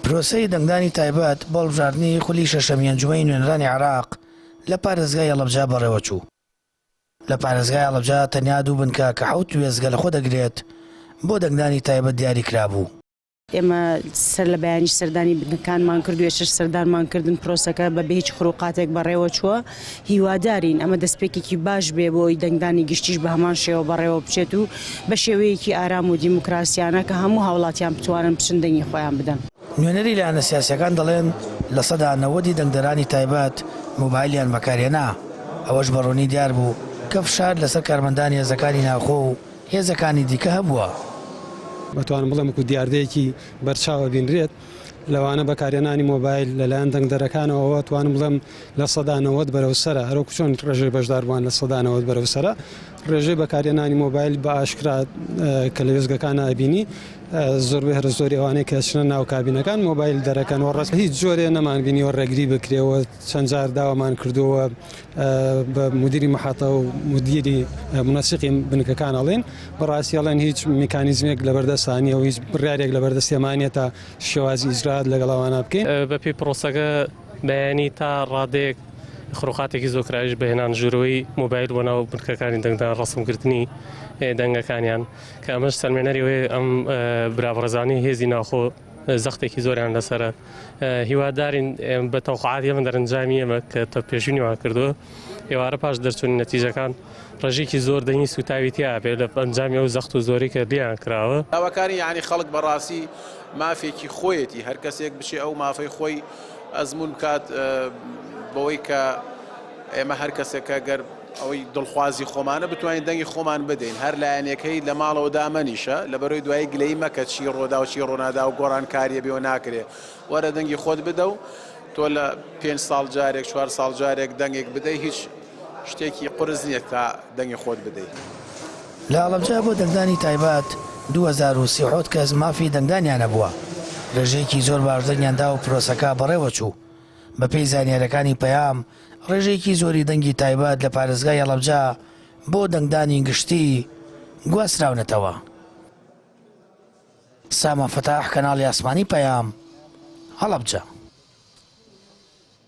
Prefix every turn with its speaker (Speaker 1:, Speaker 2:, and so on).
Speaker 1: پرۆسەی دەنگدانی تایبەت بۆ هەڵبژاردنی خولی شەشەمی ئەنجومەنی نوێنەرانی عێراق لە پارێزگای هەڵەبجە بەڕێوەچوو. لە پارێزگای هەڵەبجە تەنیا دوو بنکە کە حەوت وێستگە لەخۆ دەگرێت بۆ دەنگدانی تایبەت دیاری کرابوو.
Speaker 2: ئێمە سەر لە بەیانیش سەردانی بنکەکانمان کرد و ئێستاش سەردانمان کردن، پرۆسەکە بە بێ هیچ خروقاتێک بەڕێوە چووە، هیوادارین ئەمە دەستپێکێکی باش بێ بۆ ئەوەی دەنگدانی گشتیش بە هەمان شێوە بەڕێوە بچێت و بە شێوەیەکی ئارام و دیموکراسیانە کە هەموو هاوڵاتیان بتوانن بچن دەنگی خۆیان بدەن.
Speaker 1: نوێنەری لایەنە سیاسییەکان دەڵێن، 90% ی دەنگدەرانی تایبەت مۆبایلیان بەکارهێنا، ئەوەش بە ڕوونی دیار بوو کە فشار لەسەر کارمەندانی هێزەکانی ناوخۆ و هێزەکانی دیکە هەبووە.
Speaker 3: ئەتوانم بڵێم وەکو دیاردەیەکی بەرچاو ئەبینرێت، لەوانە بەکارهێنانی مۆبایل لەلایەن دەنگدەرەکانەوە، ئەوە ئەتوانم بڵێم 90% بەرەو سەرە، هەروەکو چۆن ڕێژەی بەشداربووان 90% بەرەو سەرە، ڕێژەی بەکارهێنانی مۆبایل بە ئاشکرا کە لە وێستگەکانا ئەبینی زۆربەی هەرە زۆری ئەوانەی کە ئەچنە ناو کابینەکان مۆبایل دەرەکەن و ڕەس هیچ جۆرێ نەمانبینیوە ڕێگری بکرێ و چەند جار داوامان کردووە بە مدیری محەتە و مدیری منەسیقی بنکەکان ئەڵێن بەڕاستی ئەڵێن هیچ میکانیزمێک لەبەردەستا نییە و هیچ بڕیارێک لەبەردەستێمان نییە تا شێوازی ئیجرائات لەگەڵ ئەوانە بکەین.
Speaker 4: بەپێی پرۆسەکە بەیانی تا ڕادەیەک خروقاتێکی زۆر کرایش بە هێنان ژوورەوەی مۆبایل بۆ ناو بنکەکانی دەنگدان ڕەسمکردنی دەنگەکانیان کە ئەمەش سەلمێنەری ئەوەیە ئەم برا بەڕێزانی هێزی ناوخۆ زەختێکی زۆریان لەسەرە هیوادارین بە تەوقعاتی ئێمە دەرەنجامی ئێمە کە تە پێشبینیمان کردووە ئێوارە پاش دەرچوونی نەتیجەکان ڕێژێکی زۆر دەنگی سووتاوی تیا بێ لە ئەنجامی ئەو زەخت و زۆری کە لێیان کراوە.
Speaker 5: داواکاری یانی خەڵک بەڕاستی مافێکی خۆیەتی هەر کەسێک بچێ ئەو مافەی خۆی ئەزموون بکات بەوەی کە ئێمە هەر کەسێک کە گەر ئەوەی دڵخوازی خۆمانە بتوانین دەنگی خۆمان بدەین هەر لایەنێک هەی لە ماڵەوە دامەنیشە لەبەرەوەی دوایی گلەیی مەکە چی ڕۆدا و چی ڕۆنادا و گۆڕانکاریە بێ و ناکرێ وەرە دەنگی خۆت بدە و تۆ لە پێنج ساڵ جارێک چوار ساڵ جارێک دەنگێک بدەی هیچ شتێکی قورس نییە تا دەنگی خۆت بدەی.
Speaker 1: لە هەڵەبجە بۆ دەنگدانی تایبەت 2037 کەس مافی دەنگدانیان هەبووە، ڕێژەیەکی زۆر باش دەنگیان دا و پرۆسەکە بەڕێوەچوو. بەپێی زانیارییەکانی پەیام، ڕێژەیەکی زۆری دەنگی تایبەت لە پارێزگای هەڵەبجە بۆ دەنگدانی گشتی گواستراونەتەوە. سامان فەتاح، کەناڵی ئاسمانی پەیام، هەڵەبجە.